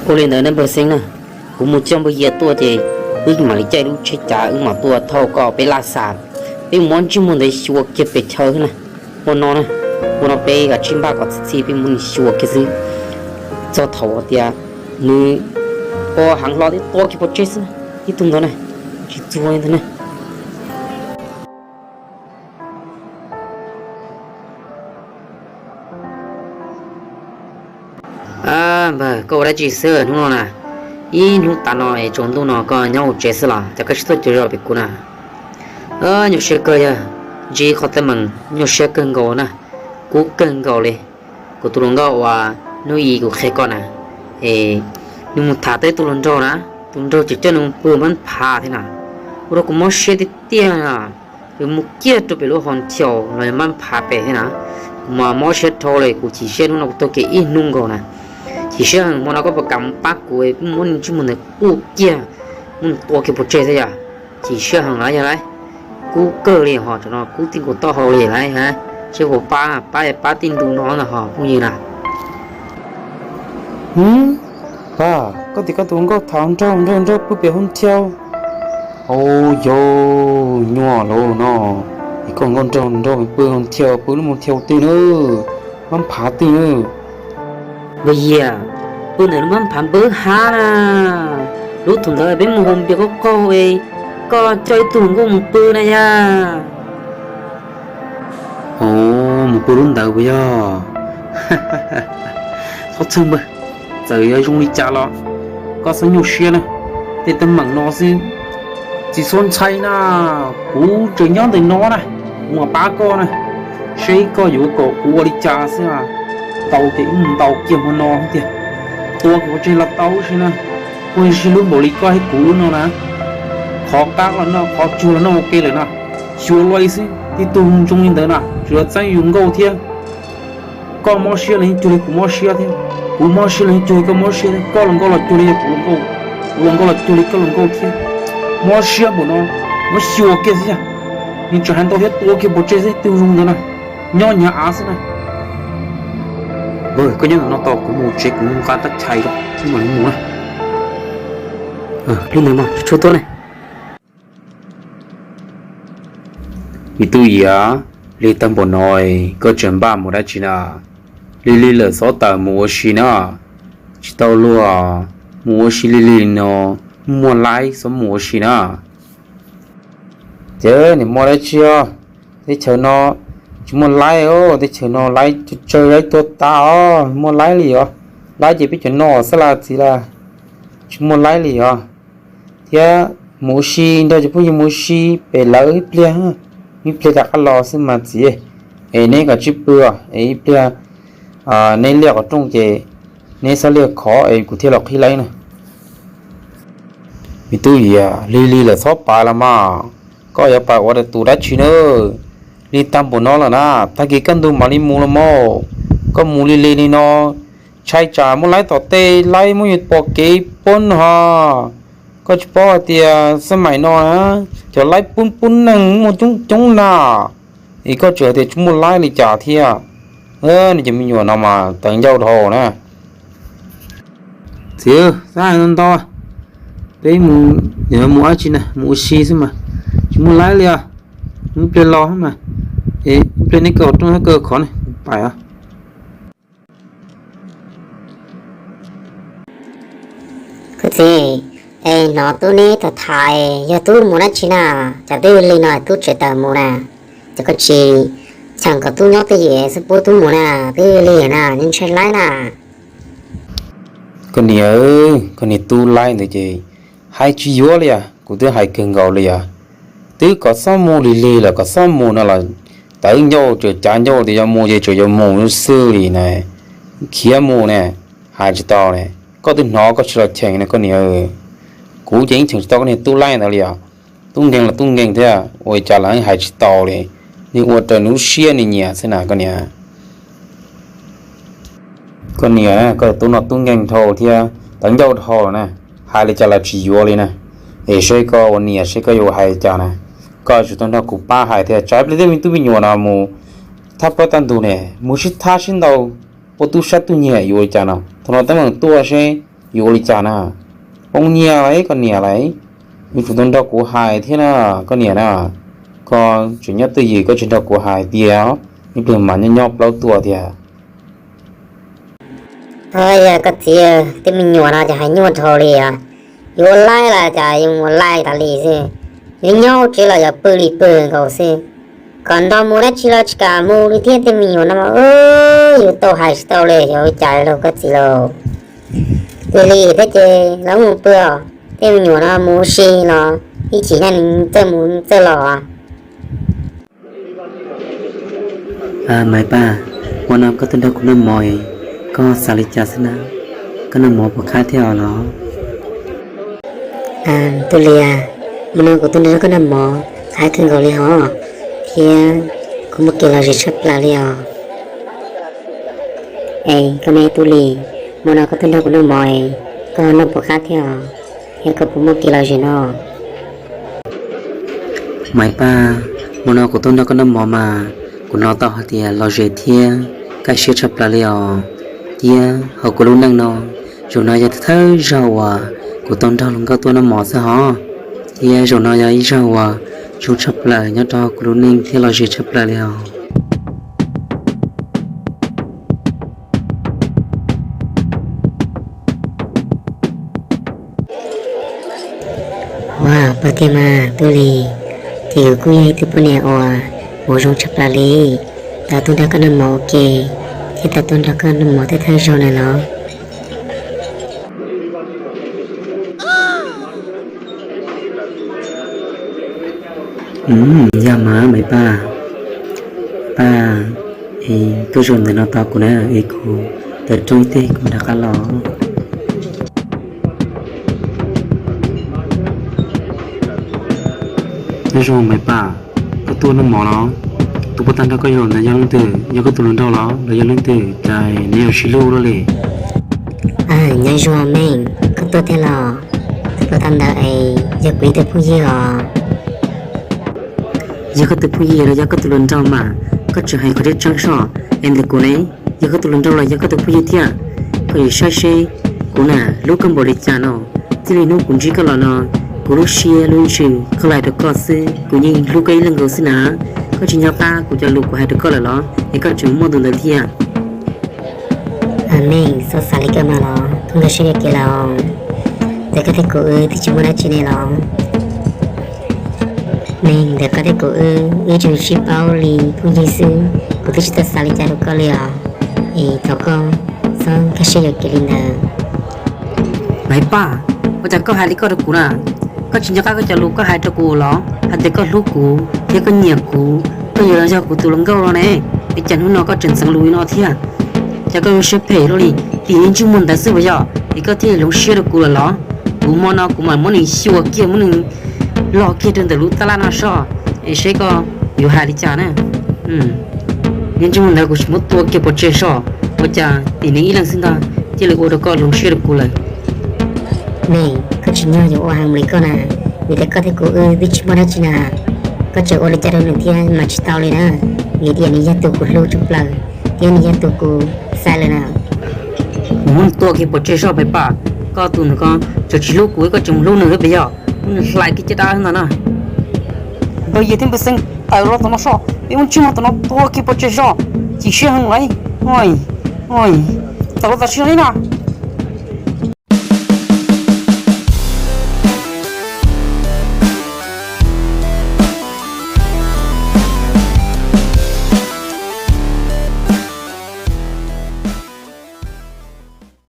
Ua li ntawd ne npawg Xeeb na, kuv mus coj npawg Yias tuaj ces wb mam li caij lub tsheb cav wb mam tuaj thauj koj peb laj xa. Peb mus muab ntsej muag ntawd xyuas kiag pes chaw xwb na. Ua no na, ua no peb kav tsij npaj kom txi txi peb mus xyuas kiag xwb. Txog thaum tias nws ua heev hlo thiab tua kiag pov tseg xwb na, tib tug ntawd na, tsis txuag li ntawd na. Npawg, koj ua dab tsi xwb hnub no na? Ib hnub tas no es tsaus ntuj no koj nyob hauv tsev xwb los cas koj tsis tuaj cuag zos pem kuv na? Nyuaj siab kawg yog, ntsib qhov teeb meem nyuaj siab kawg nkaus na, kub kawg nkaus li. Kuv tus hluas nkauj uas hnub i kuv qhia koj na, es nws mus tham tau ib tug hluas nraug na, tus nraug tseem coj nws mus pw mab phav thiab na. Ua rau kuv mob siab tiag tiag na. Mus kiag rau pem lub hos thiaus los mab phav pem thiab na. Kuv mas mob siab dhau li, kuv chim siab hnub no kuv taug kev ib hnub nkaus na. Chim siab heev, hmo no koj puas kam mus pab kuv, kuv muab ntsej muag ntawd quaj kiag, muab nws tua kiag pov tseg thiab yom. Chim siab heev lawm yog lawm. Kub kawg li ho, tam no kub tij nkaus taub hau li lawm. Seb puas pab, pab pab tij ntu no ntag ho phooj ywg na. Pab, koj tias koj tus nkauj tham nraug nraug nraug pw pem hos thiaus. Au yau, nyuaj lawm no. Es koj nkauj nraug nraug pw hos thiaus, pw lub hos thiaus twg na, mab phav twg na? Npawg Yias, pw ntawm lub mab phav npawb hab na. Lub thaum ntawd peb mus haus npias qaug qaug, koj coj ib tug hluas nkauj mus pw na yog. Mus pw lub ntawd puas yog? Txhob txhawj npawg, txawm yuav zoo li cas los koj txhob nyuaj siab na. Tej teeb meem no xwb tsis txhob ntshai na, kuv tseem nyob ntawm no na, kuv mam pab koj na. Seb koj yuav kom kuv ua li cas xwb, ntaus ces wb mus ntaus kiag hmo no tiag, tua kiag pov tseg los tau si na. Kuj sib hlub npaum li koj thiab kuv lub no na, qhov qab los noj, qhov tsuag los noj ua ke lawm na. Xyuas luaj xwb, tib tug zoo li ntawd na tsuas yog txeeb yus nkauj thiab. Koj mob siab los yeej cuag li kuv mob siab thiab, kuv mob siab los yeej cuag li koj mob siab thiab, koj hluas nkauj los cuag li yog kuv hluas nkauj, kuv hluas nkauj los cuag li koj hluas nkauj thiab. Mob siab npaum no, muab xyuas kiag xwb yog, nws tseem hais ntau thiab tua kiag pov tseg xwb, tib tug zoo ntawd na, nyob hnyav av xwb na. Koj nyob ntawm no tos kuv mus tsev, kuv nqa teb chais rau wb mam li mus na. Li ntawd mas tshuav tuaj ne. Me tub Yias, lig tag npaum no koj tseem npaj mus dab tsi na? Lig lig lawm txhob tawm mus ua si na. Tsis tau luag, mus ua si lig lig no, muaj laib txhob mus ua si na. Ces nim muaj dab tsi os? Teb chaws no tsis muaj laib os, teb chaws no laib tsawg laib tuag tas os, muaj laib li os. Laib ces peb cov no xab las txiv las, tsis muaj laib li os. Thiab mus ua si nrog cov phooj ywg mus ua si pem lawv ib pliag, ib pliag rov qab los xwb mas txiv. Es neb kom tsib pw os, es ib pliag neb liaj qhov rooj ces neb txhob liaj khov es kuv thiaj los qhib laib na. Me tub Yias, lig lig lawm txhob pais los mas, koj yuav pais ua tus dab tsi na? Lig tag npaum no lawm na, tag kis kaj ntug mam li mus los mas. Koj mus lig lig li no, ntshai tsam muaj laib tom tej, laib muab yus pom kev poob ho. Koj tsis paub hais tias xab maim no na, cov laib poob poob neeg muaj coob coob na. Es koj tseem hais tias tsis muaj laib li cas thiab? Nws cov me nyuam no mas tawv ncauj dhau na. Txiv, txhob hais ntau, peb mus, mus dab tsi na, mus ua si xwb mas, tsis muaj laib li os. Ib pliag los mas, ib pliag neb kaw rooj thiab kaw khov ne, pais os. Kuv txiv, es hnov tub neb tham tham, yog tub mus dab tsi na? Cas twb lig no tub tseem tawm mus na? Ces koj tsis txheem kom tub nyob twj ywm xwb pub tub mus na, twb lig na, nws ntshai laib na. Koj niam, koj niag tub laib ntawd ces hais tsis yuav li os, kuv twb hais kawg nkaus li os. Twb kom txhob mus lig lig lawm, kom txhob mus no los tawv ncauj, tseem cav ncauj tias yuav mus ces tseem yuav mus xwb li na. Khiav mus ne, hais tsis tau ne. Koj twb hnov koj tsis los cheem ne koj niam. Kuv ces yeej cheem tsis tau koj niag tub laib ntawd li os. Tub nkeeg los tub nkeeg thiab, ua li cas los hais tsis tau li. Nws ua raws nws lub siab nws nyiam xwb na koj niam. Koj niam, koj tub no tub nkeeg dhau thiab tawv ncauj dhau lawm na. hais li cas los tsis yuav li na. Es seb koj ua niam seb koj yuav hais li cas na. Koj tsum tau nrog kuv pab hais thiab, tsam ib pliag tej me tub me nyuam no mus thab plaub thab ntug ne, mus sib thab sib ntaus, ua tub sab tub nyiag yuav ua li cas no. Thaum no teeb meem tuaj seb yuav ua li cas na. Poob nyiaj lawm koj niam lawm. Yuav tsum tau nrog kuv hais thiab na, koj niam na. Koj tseem nyob twj ywm koj tsis nrog kuv hais tiag, ib pliag mas nyob nyob plaub tuaj tiag. Yog koj txiv, tej me nyuam no ces hais nyuaj dhau li os. Yuav ua laib los cas yuav ua laib tas li xwb. Yuav nyob tsev los yog pw li pw nkaus xwb. Kom nrog mus dab tsi los tsis kam mus li thiab, tej me nyuam no mas yus tau hais tsis tau li, yog ua cas lauj koj txiv lauj. Lig lig thiab ces los mus pw os, tej me nyuam no mus ua si los ib chim nyob nws txawj mus txawj los. Maiv Paj, hmo no koj tuaj nrog kuv noj mov, koj xav li cas xwb na? Koj noj mov puas qab thiab os los? Tub Lis, hmo no kuv tuaj nrog koj noj mov qab kawg nkaus li hos, thiab kuv muaj kev lom zem tshaj plaws li os. Es koj me Tub Lis, hmo no koj tuaj nrog kuv noj mov, koj noj puas qab thiab os, thiab koj puas muaj kev lom zem no? Maiv Paj, hmo no kuv tuaj nrog koj noj mov mas kuv hnov tau hais tias lom zem thiab kaj siab tshaj plaws li os. Thiab hauv kuv lub neej no, zaum no yog thawj zaug uas kuv tau nrog luag nkauj tuaj noj mov xwb hos. Thiab zaum no yog ib zaug uas zoo tshaj plaws nyob rau kuv lub neej thiab lom zem tshaj plaws li os. Ua, pog tiag mas Tub Lis, ces kuv kuj yog ib tug poj niam uas ua zoo tshaj plaws li, tau tuaj nrog koj noj mov ua ke, thiab tau tuaj nrog koj noj mov thawj thawj zaug na los. Yog mas Maiv Paj, Paj, es koj zaum ntawm no tos kuv na, es kuv tawm rooj ib teg kuv rov qab los. Nyob zoo Maiv Paj, koj tuaj noj mov los? Tus puag ta nrog koj zaum ntawd yog leej twg? Yog koj tus hluas nraug los los yog leej twg? Cas nws yuav sib hlub luaj li? Nyob zoo Meej, koj tuaj thiab los? Tus puag ta ntawd es yog kuv ib tug phooj ywg os. Yog koj tus phooj ywg los yog koj tus hluas nraug mas koj tseem hais qhov tseeb tseeb soj es ntawm kuv ne. Yog koj tus hluas nraug los yog koj tus phooj ywg thiab, koj yuav saib seb kuv na hlub koj npaum li cas no. Txij li hnub kuv ntsib koj los no, kuv lub siab lub ntsws qhov hais rau koj xwb, kuv yeej hlub koj ib leeg nkaus xwb na. Koj tsis nco qab kuv cov lus kuv hais rau koj lawm los es koj tseem muaj tus ntawd thiab? Meej, txhob xav li koj mas los, koj nkag siab yuam kev los. Ntawm koj thiab kuv wb twb tsis muaj dab tsi ne los. Meej, ntawm koj thiab kuv wb, wb tseem sib paub li phooj ywg xwb, kuv twb tsis tau xav li cas rau koj li os. Es thov koj txhob nkag siab yuam kev li ntawd. Maiv Paj, ua cas koj hais li koj rau kuv na? Koj tsis nco qab koj cov lus koj hais rau kuv los, hais tias koj hlub kuv thiab koj nyiam kuv, koj yuav yog kuv tus hluas nkauj no ne. Es cas hnub no koj tseem ntxeev lus li no thiab? Cas koj yuav siab phem luaj li? Tim niaj ntsej muag ntawd xwb puas yog es koj thiaj hloov siab rau kuv lawm los? Kuv hmo no kuv mam muab nws xyuas kiag, muab nws log kiag rau ntawm lub tab laj no soj, es seb koj yuav hais li cas na. Niaj ntsej muag ntawd kuv tsis muab tua kiag pov tseg soj, ua cas tim nws ib leeg xwb ntag thiaj li ua rau koj hloov siab rau kuv lawm. Meej, koj tsis nyog yuav ua heev li koj na, vim tias koj thiab kuv wb twb tsis muaj dab tsi na. Koj tseem ua li cas rau nws thiab mas tsis tau li na, vim tias nws yog tus kuv hlub tshaj plaws thiab nws yog tus kuv xaiv lawm na. Kuv muab nws tua kiag pov tseg soj Maiv Paj, koj tus ntawd ko tseem tsis hlub kuv koj tseem mus hlub nws puas yog? Muab nws hlais kiag caj dab ntag na. Npawg Yias thiab npawg Xeeb, tawm los tom no soj, peb muab ntsej muag tom no tua kiag pov tseg soj, chim siab heev lawm. Tawm los tam sim no li na.